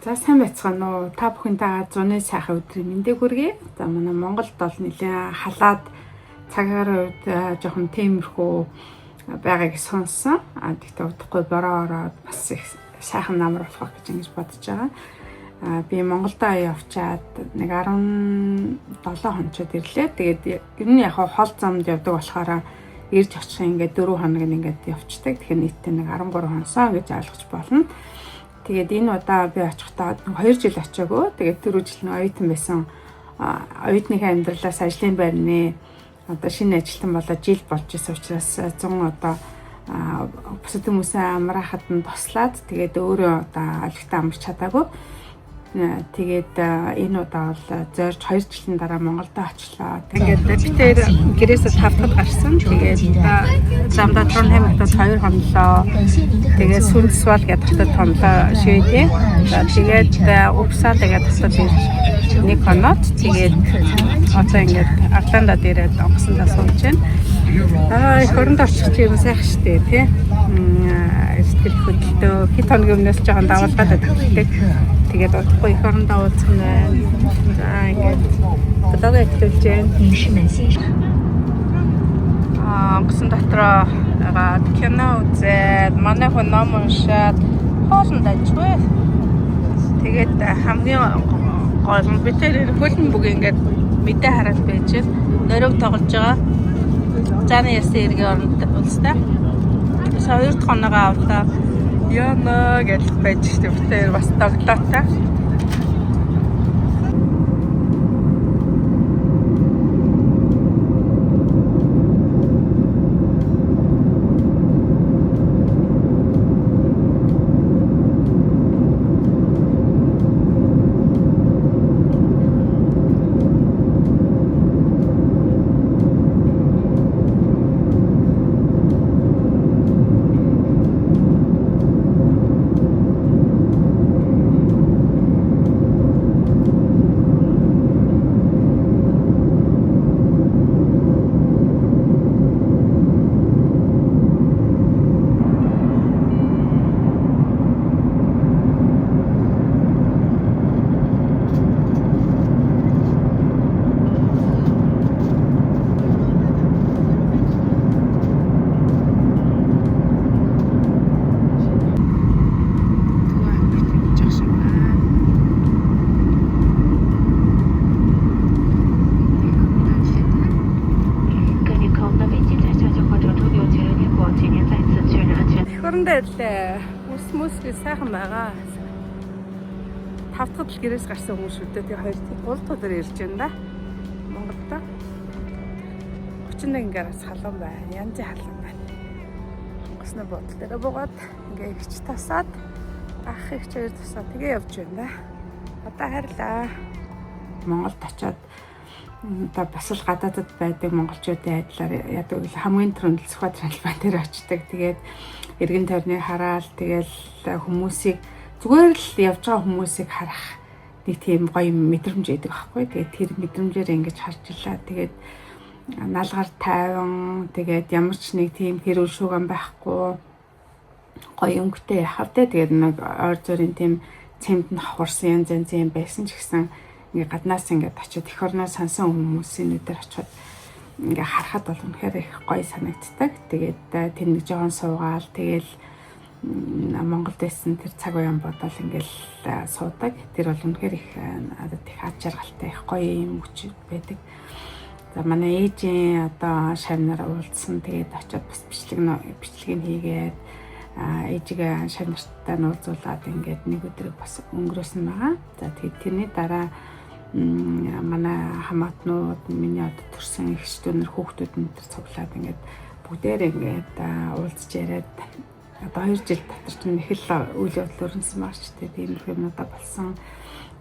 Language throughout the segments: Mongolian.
За сайн байцгаана уу? Та бүхэнтэй зуны сайхан өдрийн мэндийг хүргэе. За манай Монголд бол нэлээд халаад цагаагаар үед жоохон тиймэрхүү байгааг сонссон. А тэгтээ удахгүй бороо ороод бас их сайхан намар болох гэж ингэж бодож байгаа. А би Монголдо явчаад нэг 17 хонцод ирлээ. Тэгээд ер нь яг хол замд явдаг болохоор ирж очих ингээд 4 хоног нь ингээд явцдаг. Тэгэхээр нийтдээ нэг 13 хонсон гэж ойлгож болно. Тэгээд энэ удаа би очихдоо 2 жил очиагүй. Тэгээд түрүү жил нь оюутан байсан. Оюутныхаа амьдралаас ажлын байрны одоо шинэ ажилтан болоод жил болж исэн учраас 100 одоо бусад хүмүүсээ амраахад нь туслаад тэгээд өөрөө одоо олигтой амарч чадаагүй. Тэгээд энэ удаа бол зорж 2 жилийн дараа Монголдо очлоо. Тэгээд би тэр гэрээсээ 5 дахь гарсан. Тэгээд замдаа Тронхайм хотод 2 хонолоо. Тэгээд Сүнсвал гэдэг хотод хонолоо Шведийн. За тэгээд Упсала гэдэг хотод ирж нэг хоноод тэгээд одоо ингээд Арландад ирээд онгоцондоо сууж байна. Аа их оронд очих юм сайхан штэ тий. Сэтгэл хөдлөлтөө хэд хоногийн өмнөөс жоохон давалгаад байдаг. Тэгээд удахгүй их орондоо уулзах нь байна. За ингээд vlog эхлүүлж байна. Аа онгоцон дотроо байгаа кино үзээд манай хүн ном уншаад хоолнд ажгүй. Тэгээд хамгийн гол нь би тэр хөлн бүг ингээд мэдээ хараад байж байна. Нөрөг тоглож байгаа. Заны ясан эргийн оронд улстай. Бас хоёр дахь хоноогоо авлаа. Яна гэж байж штэ. Тэр бас тоглоотой. Ирлээ. Үс мүсгээ сайхан байгаа. 5 дахь л гэрээс гарсан хүмүүс шүү дээ. Тэгээ 2 3 дахь өдөр ирж байна да. Монголд 31 градус халуун байна. Янзын халуун байна. Онгоцны буудлын дээр буугаад ингээ ихч тасаад ах ихч хоёр тасаад тэгээ явж байна да. Одоо хайрлаа. Монголд очиод одоо бас л гадаадад байдаг монголчуудын айдлаар яадаг вэ? Хамгийн түрүүнд Сүхбаатар албан дээр очдог. Тэгээд эргэн тойрныг хараал тэгэл хүмүүсийг зүгээр л явж байгаа хүмүүсийг харах нэг тийм гоё мэдрэмж өгдөг байхгүй. Тэгээд тэр мэдрэмжээр ингэж харж илаа. Тэгээд налгаар тайван тэгээд ямар ч нэг тийм хэрүүл шүүгэн байхгүй гоё өнгөтэй яхав те. Тэгээд нэг ойр зөрийн тийм цэмд нь хавхарсан янз янзын юм байсан ч гэсэн ингээ гаднаас ингээд очиод эх орноо сансан хүмүүсийн нүдээр очиод ингээ харахад бол үнэхээр их гоё санагддаг. Тэгээд тэр нэг жоохон суугаал тэгэл Монголд байсан тэр цаг үеэн бодоол ингээл суудаг. Тэр бол үнэхээр их надад их ад жаргалтай их гоё юм хүч байдаг. За манай ээжийн одоо шавнар уулзсан. Тэгээд очиод бас бичлэгийг хийгээд ээжигээ шав нартай нуулзуулаад ингээд нэг өдрийг бас өнгөрөөсөн байгаа. За тэгээд тэрний дараа манай хамаатнууд миний одоо төрсэн эгч дүүнер хүүхдүүд энэ төр цуглаад ингээд бүгдээр ингээд уулзч яриад одоо 2 жил дотор чинь их л үйл явдал өрнөсөн байгаа ч тийм тиймэрхүү юмнуудаа болсон.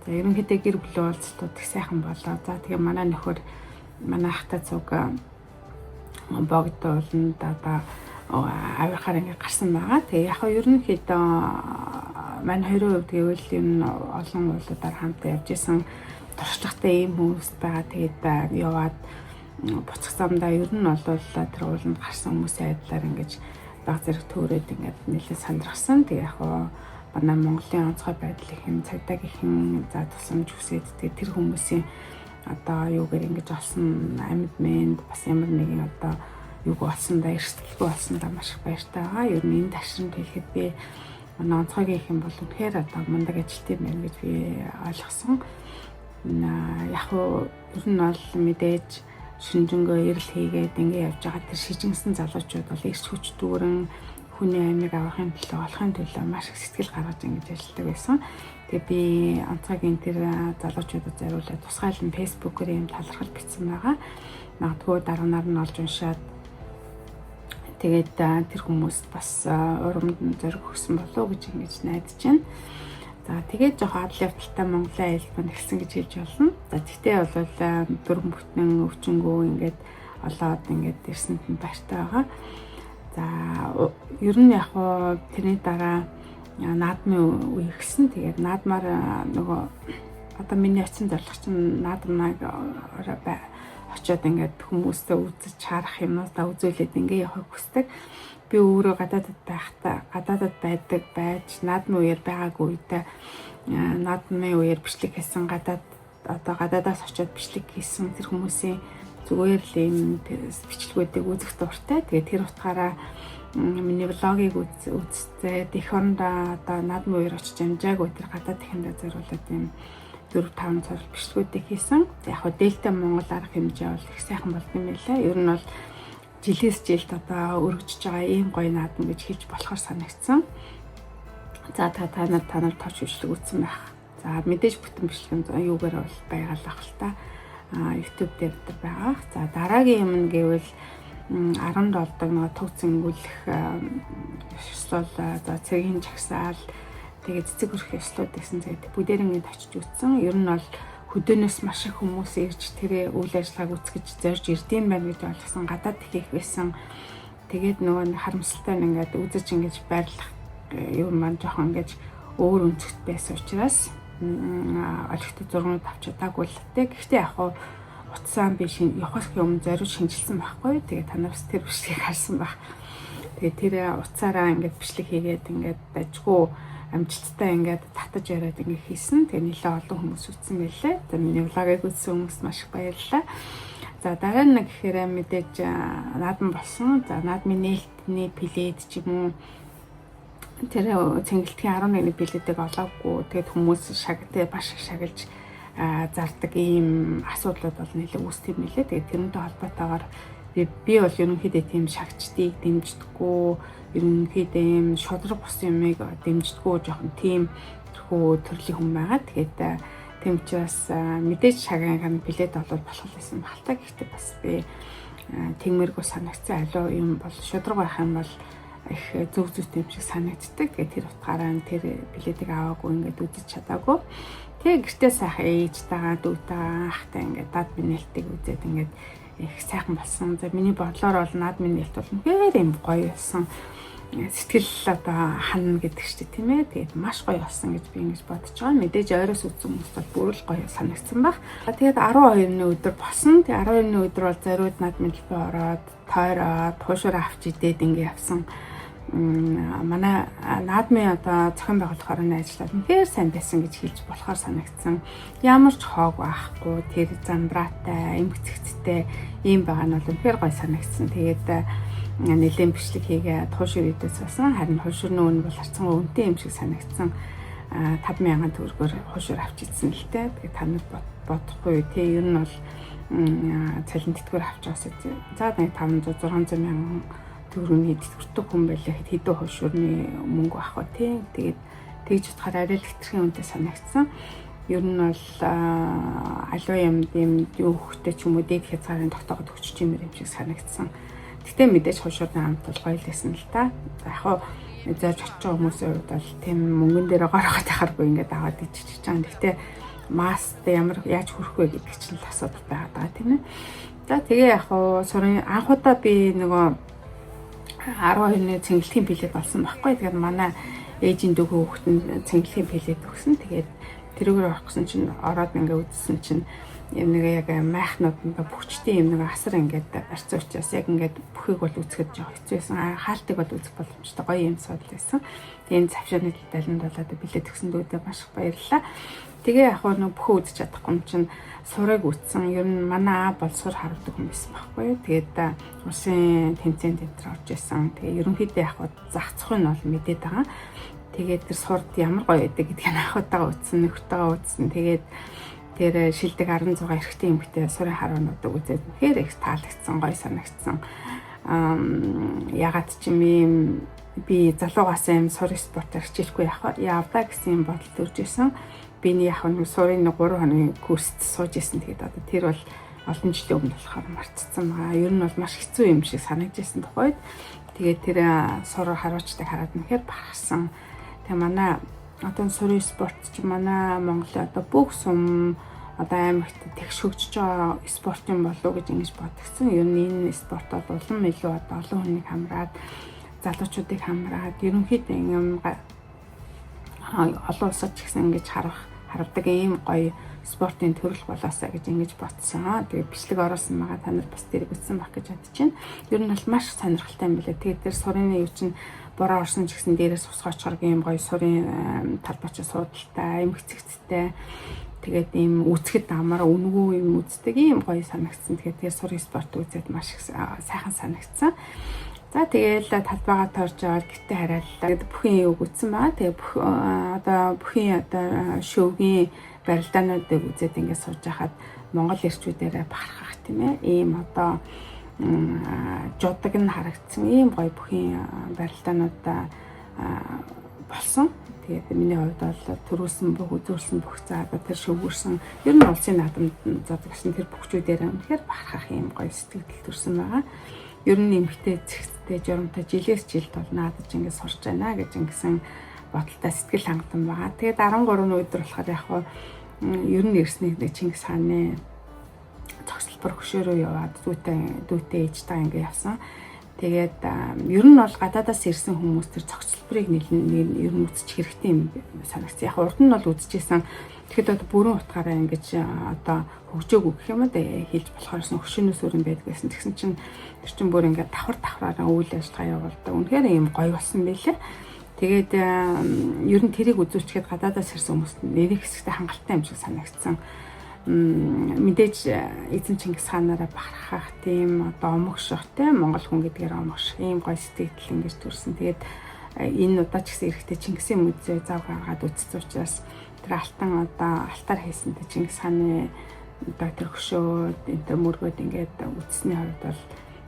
За ерөнхийдөө гэр бүлийн уулзалтууд их сайхан болоо. За тэгээ манай нөхөр манай ахтай цуг богдууланд одоо авихаар ингээд гарсан байгаа. Тэгээ яг нь ерөнхийдөө мань хоёрын хувьд гэвэл юм олон уулуудаар хамт явж исэн туршлагатай ийм хүмүүс байгаа. Тэгээд яваад буцах замдаа ер нь бол тэр ууланд гарсан хүмүүсийн айдлаар ингэж баг зэрэг төөрөөд ингээд нэлээд сандрахсан. Тэгээ яг манай Монголын онцгой байдал их юм цагдаа гихэн за тусламж хүсээд, тэгээд тэр хүмүүсийн одоо юугаар ингэж олсон амьд мэнд бас ямар нэгэн одоо юг олсондоо, эрсдэлгүй олсондоо маш их баяртай байгаа. Ер нь энэ ташрамд хэлэхэд би манай онцгой гэх юм бол үнэхээр одоо мундаг ажилт юм байна гэж би ойлгосон. Яг уу ер нь бол мэдээж шинжэнгөө эрэл хийгээд ингэ явж байгаа тэр шижинсэн залуучууд бол эрч хүч дүүрэн хүний амийг авахын төлөө, олохын төлөө маш их сэтгэл гаргаж ингэж ажилладаг байсан. Тэгээ би онцгойгийн тэр залуучуудад зориулаад тусгайлан фэйсбүүкээр ийм талархал бичсэн байгаа. Магадгүй дараа нар нь олж уншаад, тэгээд тэр хүмүүст бас урамд нь зориг өгсөн болов уу гэж ингэж найдаж байна. За, тэгээд жоохон адал явдалтай Монголын аялал маань эхэлсэн гэж хэлж болно. За, тэгтээ бол бүрэн бүтэн өвчнгөө ингээд олоод ингээд ирсэнд нь баяртай байгаа. За, ер нь яг уу тэрний дараа наадмын үе эхэлсэн. Тэгээд наадмаар нөгөө одоо миний очин зорилго чинь наадмыг очиод ингээд хүмүүстэй үзэж харах юмнуудаа үзүүлээд ингээ явахыг хүсдэг. Би өөрөө гадаадад байхдаа, гадаадад байдаг байж, наадмын үеэр байгаагүй үедээ наадмын үеэр бичлэг хийсэн, гадаад одоо гадаадаас очиод бичлэг хийсэн тэр хүмүүсийн зүгээр л ийм бичлэгүүдийг үзэх дуртай. Тэгээд тэр утгаараа миний vlog-ийг үзсээд эх орондоо одоо наадмын үеэр очиж амжаагүй тэр гадаад ихэндээ зориулаад ийм 4 5 цуврал бичлэгүүдийг хийсэн. Яг хөө Дельта Монгол арга хэмжээ бол их сайхан болд юм байлаа. Ер нь бол жилээс жилд одоо өргөжж байгаа ийм гоё наадам гэж хэлж болохоор санагдсан. За, та та нар та нар тооч бичлэг үзсэн байх. За, мэдээж бүтэн бичлэг нь юугаар бол байгаалах л та. YouTube дээр байгаа. За, дараагийн юм нь гэвэл 10-нд болдог нөгөө туг цэнгүүлэх ёслол, за, цэргийн жагсаал, тэгээд цэцэг өрх ёслууд гэсэн. Тэгээд бүгдээр ингэж очиж үзсэн. Ер нь бол хөдөөнөөс маш их хүмүүс ирж тэр үйл ажиллагааг үзэж зорж ирдэм байх гэж ойлгосон. Гадаад их байсан. Тэгээд нөгөө харамсалтай нь ингээд үзэж ингэж байрлах юм маань жоохон ингэж өөр өнцөгт байсан учраас олигтой зургууд авч чадаагүй л дээ. Гэхдээ яг хуу утсаа би явахаас өмнө зориуд шинжилсэн байхгүй. Тэгээд та нар бас тэр бичлэгийг харсан байх. Тэгээд тэр утсаараа ингээд бичлэг хийгээд ингээд дажгүй амжилттай ингээд татаж яриад ингээд хийсэн. Тэгээ нэлээд олон хүмүүс үзсэн байлээ. За, миний vlog-ыг үзсэн хүмүүст маш их баярлалаа. За, дараа нь гэхээр мэдээж наадам болсон. За, наадмын нээлтний плед ч юм уу, тэр цэнгэлтгийн 11-ний билетийг олоогүй. Тэгээд хүмүүс шаг тэгээ баш шагалж зардаг ийм асуудлууд бол нэлээд үүсдэг юм лээ. Тэгээд тэрнтэй холбоотойгоор би бол ерөнхийдөө тийм шагчдыг дэмждэггүй, ерөнхийдөө ийм шударга бус юмыг дэмждэггүй, жоохон тийм тэрхүү төрлийн хүн байгаа. Тэгээд тийм учраас мэдээж шагаан билет олвол болох байсан байх л та. Гэхдээ бас би тэгмэргүй санагдсан. Аливаа юм бол шударга байх юм бол их зөв зүйтэй юм шиг санагддаг. Тэгээд тэр утгаараа тэр билетийг аваагүй, ингээд үзэж чадаагүй. Тэгээ гэртээ сайхан ээжтэйгээ, дүүтэйгээ, ахтай ингээд наадмын нээлтийг үзээд ингээд их сайхан болсон. За, миний бодлоор бол наадмын нээлт бол үнэхээр юм гоё болсон. Сэтгэл одоо ханна гэдэг чинь, тийм ээ. Тэгээд маш гоё болсон гэж би ингэж бодож байгаа. Мэдээж ойроос үзсэн хүмүүс бол бүр л гоё санагдсан байх. Тэгээд 12-ны өдөр болсон. Тэгээд 12-ны өдөр бол зориуд наадмын дэлбээ ороод, тойроод, туушуур авч идээд ингэ явсан. Манай наадмын одоо зохион байгуулах орны ажиллаад үнэхээр сайн байсан гэж хэлж болохоор санагдсан. Ямар ч хоог байхгүй, тэр замбраатай, эмх цэгцтэй ийм байгаа нь бол үнэхээр гоё санагдсан. Тэгээд нэлээд бичлэг хийгээ туушуур идэж байсан. Харин хуушуурны үн бол харьцангуй үнэтэй юм шиг санагдсан. 5000 төгрөгөөр хуушуур авч идсэн л дээ. Тэгээд та нар бодохгүй тий, ер нь бол цалин тэтгэвэр авч байгаас за нэг 500 600 мянган төгрөгийн тэтгэвртэй хүн байлаа гэхэд хэдэн хуушуурны мөнгө авах вэ, тий. Тэгээд тэгж бодохоор арай л хэтэрхий үнэтэй санагдсан. Ер нь бол аливаа юм юм юу хөхтэй ч юм уу дээд хязгаарын тогтоогод өгч юм шиг санагдсан. Гэтэ мэдээж хуушуурны амт бол гоё л байсан л та. За, яг хуу зорж очиж байгаа хүмүүсийн хувьд бол тийм мөнгөн дээр гороход яхааргүй ингээд аваад иччихэж байгаа. Гэтэ маст ямар яаж хүрэх вэ гэдэг чинь л асуудал байгаа даа, тийм ээ. За, тэгээ яг хуу сурын анхудаа би нөгөө 12-ны цэнгэлтийн билет олсон байхгүй. Тэгээд манай ээжийн дүүгөө хүүхэд нь цэнгэлтийн билет өгсөн. Тэгээд тэрүүгээр орох гэсэн чинь ороод ингээ үзсэн чинь Юм нэг яг майхнууд ингээ бүхчдийн юм нэг асар ингээд барьсан учраас яг ингээд бүхийг бол үзэхэд жоох хэцүү байсан. Хаалтыг бол үзэх боломжтой гоё юм суудал байсан. Тэгээ энэ завшааны таланд болоод билет өгсөн дүүдээ маш их баярлалаа. Тэгээ яг нэг бүхөө үзэж чадахгүй юм чинь сурыг үтсэн. Ер нь манай аа бол сур харуулдаг хүн байсан байхгүй юу. Тэгээд улсын тэмцээнд энэ төр орж исэн. Тэгээ ерөнхийдөө яг зах зохыг нь бол мэдээд байгаа. Тэгээд тэр сурд ямар гоё байдаг гэдгийг анх удаага үтсэн, нөхөртөөгөө үтсэн. Тэгээд тэр шилдэг 16 эрэгтэй эмэгтэй сурын харуунуудыг үзээд үнэхээр их таалагдсан, гоё санагдсан. Ягаад ч юм ийм би залуугаас юм сур спортоор хичээлгүй явдаа гэсэн юм бодол төрж исэн. Би яг нэг сурын 3 хоногийн курст сууж исэн. Тэгээд одоо тэр бол олон жилийн өмнө болохоор мартцсан байгаа. Ер нь бол маш хэцүү юм шиг санагдаж исэн тухайд. Тэгээд тэр сур харуучдаг хараад үнэхээр бахархсан. Тэгээ манай одоо сурын спорт чи манай Монголын одоо бүх сум одоо аймагт тэгш хөгжиж байгаа спорт юм болов уу гэж ингэж бодгдсон. Ер нь энэ спорт бол улам илүү одоо олон хүнийг хамраад, залуучуудыг хамраад ерөнхийдөө юм олон улсад ч гэсэн ингэж харах харвдаг ийм гоё спортын төрөл болоосаа гэж ингэж бодсон. Тэгээ бичлэг оруулсан байгаа, та нар бас тэрийг үзсэн байх гэж бодож байна. Ер нь бол маш сонирхолтой юм билээ. Тэгээд тэр сурын юу чинь бороо орсон ч гэсэн дээрээс усгаачгаар ийм гоё сурын талбайч суудалтай, эмх цэгцтэй. Тэгээд ийм үзэхэд амар үнэгүй юм үздэг, ийм гоё санагдсан. Тэгээд тэр сурын спорт үзээд маш их сайхан санагдсан. За, тэгээл талбайгаа торж аваад гэртээ харайлаа. Тэгээд бүхэн юуг үзсэн баа. Тэгээ бүх одоо бүхэн одоо шөвгийн барилдаануудыг үзээд ингээд сууж хахад Монгол эрчүүдээрээ бахархах, тийм ээ. Ийм одоо жудаг нь харагдсан, ийм гоё бүхэн барилдаануудаа болсон. Тэгээд миний хувьд бол төрүүлсэн бүх, үзүүлсэн бүх, за одоо тэр шөвгөрсөн, ер нь улсын наадамд задагсан тэр бүхчүүдээр үнэхээр бахархах ийм гоё сэтгэл төрсэн байгаа. Ер нь эмэгтэй зэгцтэй, журамтай жилээс жилд бол наадаж ингэж сурч байна гэж ингэсэн бодолтой сэтгэл хангалуун байгаа. Тэгээд 13 өдөр болохоор яг хуу ер нь ирснийг нэг Чингис хааны цогцлбор хөшөөрөө яваад дүүтэй ээжтэй ингэ явсан. Тэгээд ер нь бол гадаадаас ирсэн хүмүүс тэр цогцлборыг нэлээд ер нь үзчих хэрэгтэй юм санагдсан. Яг урд нь бол үзчихсэн. Тэгэхэд одоо бүрэн утгаараа ингэж одоо хөгжөөгүй гэх юм уу хэлж болохоорсон хөшөөнөөс өөр юм байдаг байсан. Тэгсэн чинь тэр чинь бүр ингээд давхар давхраараа үйл ажиллагаа явуулдаг. Үнэхээр ийм гоё болсон байлээ. Тэгээд ер нь тэрийг үзүүлчихэд гадаадаас ирсэн хүмүүст нэрийг хэсэгтээ хангалттай юм шиг санагдсан. Мэдээж эзэн Чингис хаанаараа бахархах тийм одоо омогшох, тийм Монгол хүн гэдгээр омогшох ийм гоё сэтгэл ингэж төрсэн. Тэгээд энэ удаа ч гэсэн эрэхтэй Чингисийн музей зав гаргаад үзсэн учраас тэр алтан одоо алтаар хийсэн тэр Чингис хааны одоо тэр хөшөөд энэ тэр мөргөөд ингээд үзсний хувьд бол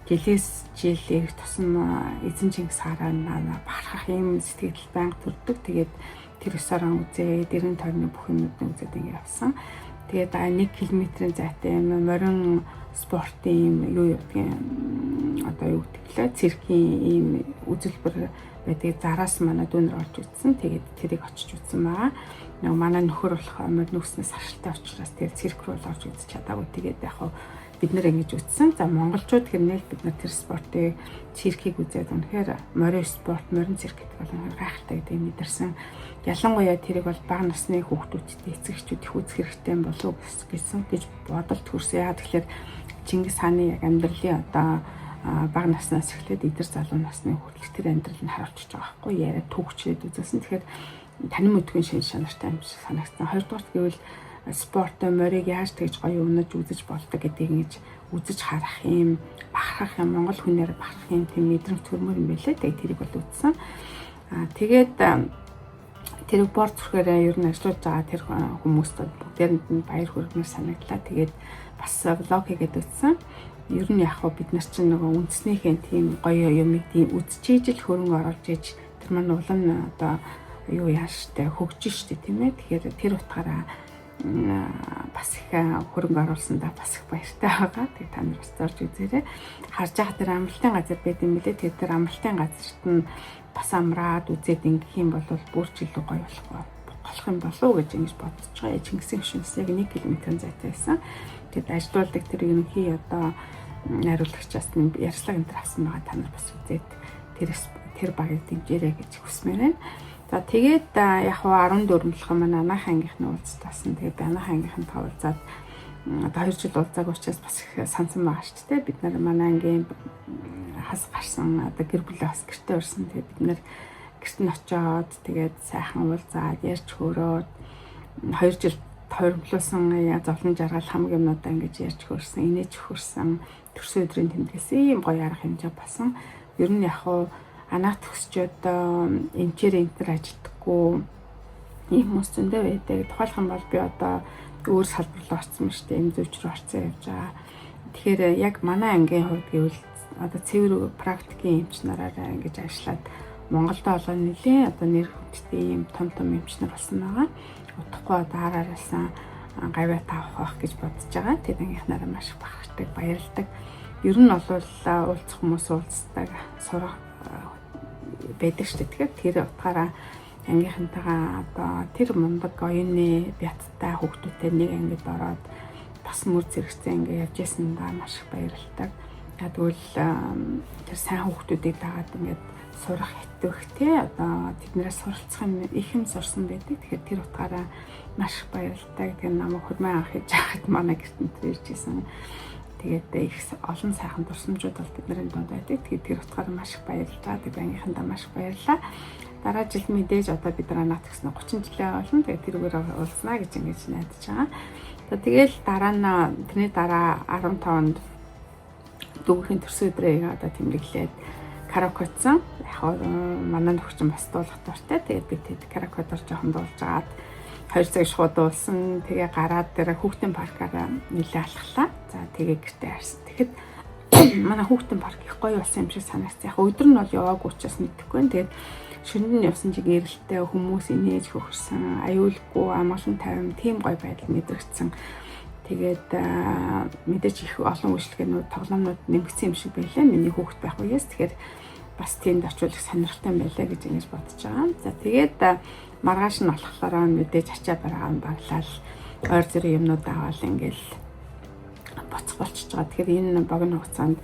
жилээс жил ирэх тусам эзэн Чингис хаанаа бахархах ийм сэтгэл байнга төрдөг. Тэгээд тэр ёсороо үзээ, дэрэн тойрны бүх юмнуудыг үзээд ингээд явсан. Тэгээд 1 км-ийн зайтай юм морин спортын юм юу явдгийг одоо юу гэдэг лээ, циркийн ийм үзэлбэр байдаг. Зараас манай дүүнер орж үзсэн. Тэгээд тэрийг очиж үзсэн байгаа. Нөгөө манай нөхөр болох морь нүүснээс харшилтай учраас тэгээд цирк рүү орж үзэж чадаагүй. Тэгээд яг хав бид нэр ингэж үзсэн. За, монголчууд хэрнээл бид нар тэр спортыг, циркийг үзээд үнэхээр морин спорт, морин цирк гэдэг бол үнэхээр гайхалтай гэдгийг мэдэрсэн. Ялангуяа тэрийг бол бага насны хүүхдүүдтэй эцэг эхчүүд их үзэх хэрэгтэй юм болов уу гэсэн гэж бодол төрсөн. Яа тэгэхээр Чингис хааны яг амьдралын одоо бага наснаас эхлээд эдэр залуу насны хүртэл тэр амьдрал нь харуулчихж байгаа байхгүй, яриа төгчээд үзсэн. Тэгэхээр танин мэдгүй шинж чанартай юм шиг санагдсан. Хоёрдугаар гэвэл спорт морийг яаж тэгж гоё унаж үзэж болдог гэдгийг ингэж үзэж харах юм, бахархах юм, монгол хүнээр бахархах юм тийм мэдрэмж төрмөр юм байлээ. Тэгээд тэрийг бол үзсэн. Аа, тэгээд тэр бор зүрхээрээ ер нь ажиллаж байгаа тэр хүмүүст бүгдээрэнд нь баяр хүргэмээр санагдлаа. Тэгээд бас vlog хийгээд үзсэн. Ер нь яг хөө бид нар чинь нөгөө үндснийхээ тийм гоё юмыг тийм үзчихэж л хөрөнгө оруулж иж тэр маань улам одоо юу яаш штэ, хөгжин штэ, тийм ээ. Тэгэхээр тэр утгаараа бас их хөрөнгө оруулсандаа бас их баяртай байгаа. Тэгээ та нар бас зорж үзээрэй. Харж байгаа тэр амралтын газар байд юм билээ. Тэгээ тэр амралтын газарт нь бас амраад үзээд ингэх юм бол бүр ч илүү гоё болох юм болов уу гэж ингэж бодож байгаа. Чингисийн хөшөөс яг 1 км зайтай байсан. Тэгэд ажилуулдаг тэр ерөнхий одоо найруулагчаас нь ярьцлага энэ төр авсан байгаа, та нар бас үзээд тэр багийг дэмжээрэй гэж хүсмээр байна. За, тэгээд яг хуу 14 болох маань анаах ангийнхны уулзтаасан. Тэгээд анаах ангийнхантай уулзаад Одоо 2 жил уулзаагүй учраас бас их сансан байгаа шүү дээ. Бид нар манай ангийн хас гарсан, одоо гэр бүлээ бас гэртээ урьсан. Тэгээд бид нар гэрт нь очиод, тэгээд сайхан уулзаад, ярьж хөөрөөд, 2 жил хоримтлуулсан зовлон жаргал хамаг юмнуудаа ингэж ярьж хөөрсөн, инээж хөөрсөн, төрсөн өдрийн тэмдэглэсэн, ийм гоё арга хэмжээ болсон. Ер нь яг хуу анаат төгсчөөд эмчээр энтер ажилдаггүй ийм хүмүүс зөндөө байдаг. Тухайлх юм бол би одоо өөр салбар руу орсон юм шүү дээ. Эм зүйч рүү орсон явж байгаа. Тэгэхээр яг манай ангийн хувьд гэвэл одоо цэвэр практикийн эмч нараараа ингэж ажиллаад, Монголд болоо нэлээ одоо нэр хүндтэй ийм том том эмч нар болсон байгаа. Удахгүй одоо ар араасаа гавьяа тавах байх гэж бодож байгаа. Тэр ангийнхнаараа маш их бахархдаг, баярлдаг. Ер нь бол уулзах хүмүүс уулздаг, сурах байдаг шүү дээ. Тэгэхээр тэр утгаараа ангийнхантайгаа, одоо тэр мундаг оюуны бяттай хүүхдүүдтэй нэг ангид ороод бас мөр зэрэгцээ ингээ явж ясандаа маш их баярлалдаг. Тэгвэл тэр сайн хүүхдүүдийг дагаад ингээд сурах хэтвэх те, одоо тэднээс суралцах юм их юм сурсан байдаг. Тэгэхээр тэр утгаараа маш их баярлалтай. Тэгэхээр намайг хөрмөө анх хийж байхад манай гэрт нь ирж исэн. Тэгээд их олон сайхан дурсамжууд бол бидний дунд байдаг. Тэгээд тэр утгаараа маш их баярлалаа. Тэгээд ангийнхандаа маш их баярлалаа. Дараа жил мэдээж одоо бид нар анаа тэгсэн 30 жилээ болно. Тэгээд тэрүүгээр уулзнаа гэж ингэж найдаж байгаа. За, тэгэл дараа нь, тэрний дараа 15 онд дүүгхийн төрсөн өдрийг одоо тэмдэглээд караоке очсон. Яг манай нөхөр чинь бас дуулах дуртай. Тэгээд би тэд караокед жоохон дуулж агаад 2 цаг шууд дуулсан. Тэгээ гараад дээр хүүхдийн паркаараа нэлээ алхлаа. За, тэгээ гэртээ харсан. Тэгэхэд манай хүүхдийн парк их гоё болсон юм шиг санагдсан. Яг өдөр нь бол яваагүй учраас мэдэхгүй байна. Тэгээд шөнөд нь явсан чиг эрэлтэй, хүмүүс инээж хөхөрсөн, аюулгүй, амгалан тайван, тийм гоё байдал мэдрэгдсэн. Тэгээд мэдээж их олон үйлчлэгээнүүд, тоглоомнууд нэмэгдсэн юм шиг байлаа. Миний хүүхэд байх үеэс. Тэгэхээр бас тэнд очивол их сонирхолтой юм байлаа гэж ингэж бодож байгаа. За, тэгээд маргааш нь болохоор мэдээж ачаа бараагаа баглаал, ойр зэрэг юмнууд аваад ингээл буцах болчихж байгаа. Тэгэхээр энэ богино хугацаанд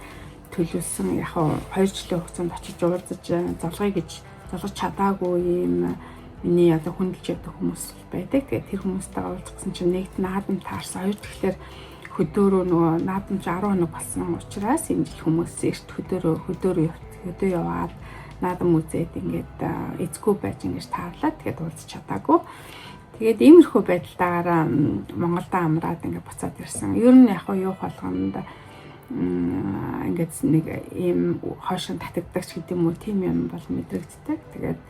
төлөвлөсөн, яг 2 жилийн хугацаанд очиж уулзаж золгоё гэж золгож чадаагүй ийм миний одоо хүндэлж явдаг хүмүүс байдаг. Тэгээд тэр хүмүүстэйгээ уулзсан чинь нэгт наадам таарсан. Хоёр тэгэхээр хөдөөрөө нөгөө наадам чи 10 хоног болсон учраас энэ жил хүмүүс эрт хөдөөрөө яваад наадам үзээд ингээд эзгүй байж ингэж таарлаа. Тэгээд уулзч чадаагүй. Тэгээд иймэрхүү байдалтайгаараа Монголд амраад ингээд буцаад ирсэн. Ер нь яг юу болгонд ингээд нэг ийм хойшин татагддаг ч гэдэг юм уу, тийм юм бол мэдрэгддэг. Тэгээд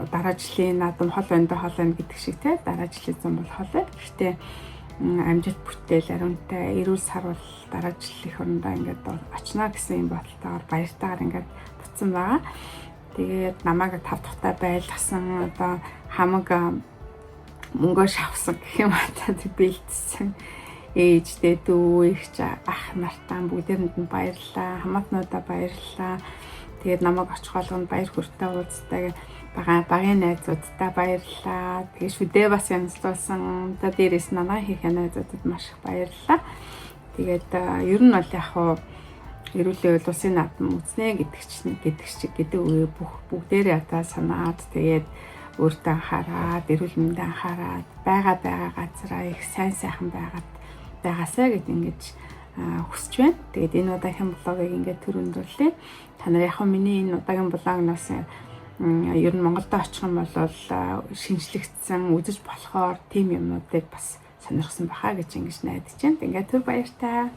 дараа жилийн наадам хол байна да, хол байна гэдэг шиг те, дараа жилийн зам бол хол байна. Гэхдээ амжилт бүтээл, ариунтай, эрүүл сарвал дараа жил их орондоо ингээд очно гэсэн юм бодолтойгоор, баяртайгаар ингээд буцсан байгаа. Тэгээд намайг тав тухтай байлгасан, одоо хамаг мөнгөө шавсан гэх юм аа, бэлдсэн ээжтэй, дүү, эгч, ах нартаа бүгдээрэнд нь баярлалаа. Хамаатнуудаа баярлалаа. Тэгээд намайг очих болгонд баяр хөөртэй уулздаг байгаа багын найзуудтай баярлалаа. Тэгээд шүдээ бас янзлуулсан. Одоо дээрээс манай хийх найзуудад маш их баярлалаа. Тэгээд ер нь бол яг хуу эрүүлээ улсын наадам үзнэ гэдэг чинь гэдэг чиг гэдэг үе бүх бүгдээрээ одоо санаад, тэгээд өөртөө анхаарад, эрүүл мэндэ анхаарад, байгаа байгаа газараа их сайн сайхан байгаад байгаасаа гэд ингэж хүсэж байна. Тэгээд энэ удаагийн блогийг ингээд төр өндөрлөө. Та нар яг миний энэ удаагийн блогноос ер нь Монголд очих юм бол шинжлэгдсэн, үзэж болохоор тийм юмнуудыг бас сонирхсан баха гэж ингэж найдаж байна. Ингээд түр баяртай.